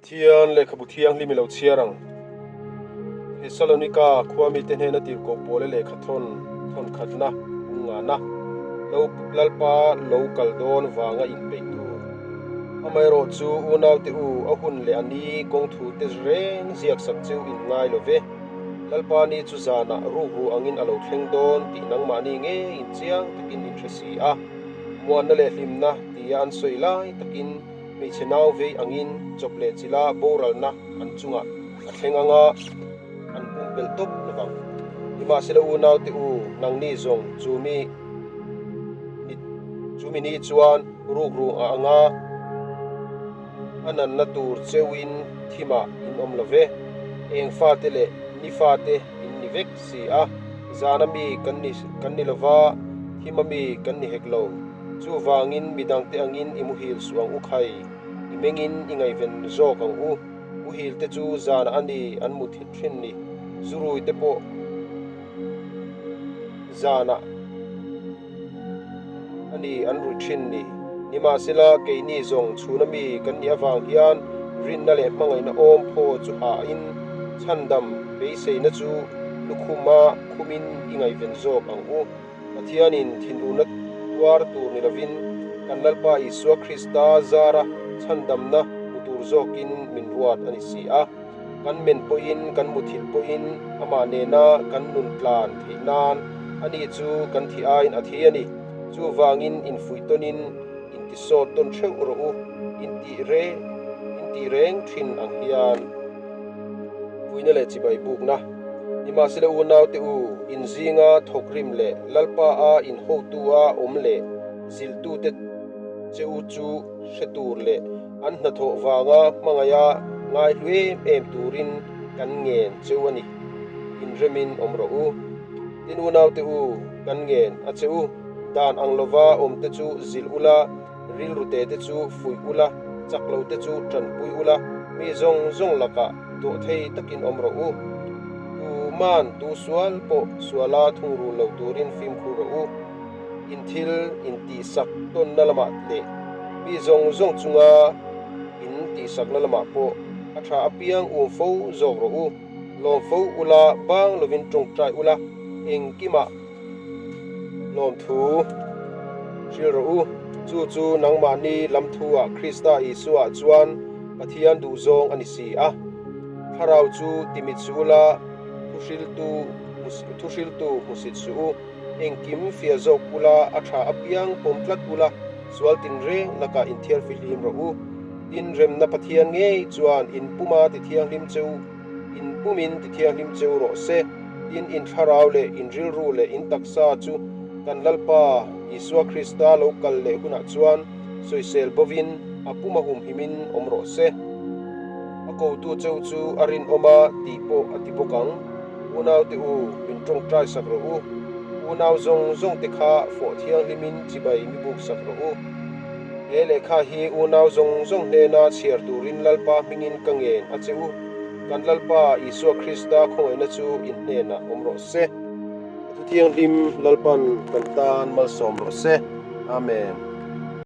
Pathian lehkhabu thianghlim i lo chhiar ang. Thesalonika khua mite hnena tirhkoh pawla lehkha thawn thawn khatna pung ngana lo Lalpa lo kal dawn vanga inpeih tur. Amaherawh chu unaute u a hun leh a ni kawng thu te reng ziak sak chu in ngai lo ve. Lalpa ni chu zanah rukru angin a lo thleng dawn tih nangmahni ngei inchiang takin in hre si a. Muanna leh hlimna tia an sawi lai takin hmeichhe nau vei angin chawp leh chila boralna an chungah a thleng anga an pumpelh tawp lovang. Nimahsela unaute u, nangni zawng chu mi ni chu mi ni chuan rukru a anga a nanna tur cheuhin thimah in awm lo ve. Eng fate leh ni fate in ni vek si a, zana mi kan ni kan ni lova, thima mi kan ni hek lo. Chuvangin midangte angin i muhil suh ang u khai, i mengin i ngaihven zawk ang u. Muhil te chu zan a ni an mu thit thin ni, zurui te pawh zanah a ni an ruih thin ni. Nimahsela keini zawng chhuna mi kan nih avang hian rinna leh hmangaihna awm phaw chu hahin chhandam beiseina chu lukhuma khumin i ngaihven zawk ang u. Pathianin thinurna tuar tur ni lovin kan Lalpa Isua Krista zara chhandamna hmu tur zawkin min ruat a ni si a. Kan men pawhin kan muthilh pawhin amah nena kan nun tlan theih nan ani chu kan thi aiin a thi a ni. Chuvangin infuih tawnin intisawt tawn theuh rawh u, intih reng intih reng thin ang hian. Puina leh chibai bukna. Nimahsela unaute u, in zinga thawkrim leh Lalpa a in hotu a awm leh zilhtute che u chu hre tur leh an hnathawh vanga hmangaiha ngaihlu em em turin kan ngen cheu a ni. Inremin awm rawh u. Tin unaute u, kan ngen a che u. Dan ang lova awmte chu zilh ula, Rilru te te chu fuih ula, chak lo te chu tanpui ula, mi zawng zawng lakah dawh thei takin awm rawh u. Tu man tu sual pawh suala thungrul lo turin fimkhur rawh u. In thil in tihsak tawnna lamah leh mi zawng zawng chunga in tihsakna lamah pawh a tha apiang um fo zawk rawh u. Lawm fo ula, bang lovin tawngtai ula, engkimah Lawmthu hrilh rawh u. Chu chu nangmahni lamthuah Krista Isuaah chuan Pathian duhzawng a ni si a. Thlarau chu timit suh ula, thuhriltu thuhriltu hmusit suh u. Engkim fiah zawk ula, a tha apiang pawm tlat ula, sual tinreng lakah inthiarfihlim rawh u. Tin, remna Pathian ngei chuan in puma tithianghlim che u. In pumin tithianghlim cheu rawh se, tin in thlarau leh in rilru leh in taksa chu kan Lalpa Isua Krista lo kal leh hunah chuan sawisel bovin a puma humhimin awm rawh se. A kotu cheu chu a rinawm a tih pawh a ti bawk ang. Unaute u, min tawngtai sak rawh u. Unau zawng zawngte kha fawh thianghlimin chibai mi buk sak rawh u. He lehkha hi unau zawng zawng hnena chhiar turin Lalpa hmingin ka ngen a che u. Kan Lalpa Isua Krista khawngaihna chu in hnenah awm rawh se. A thu thianghlim Lalpan kan tan malsawm rawh se. Amen.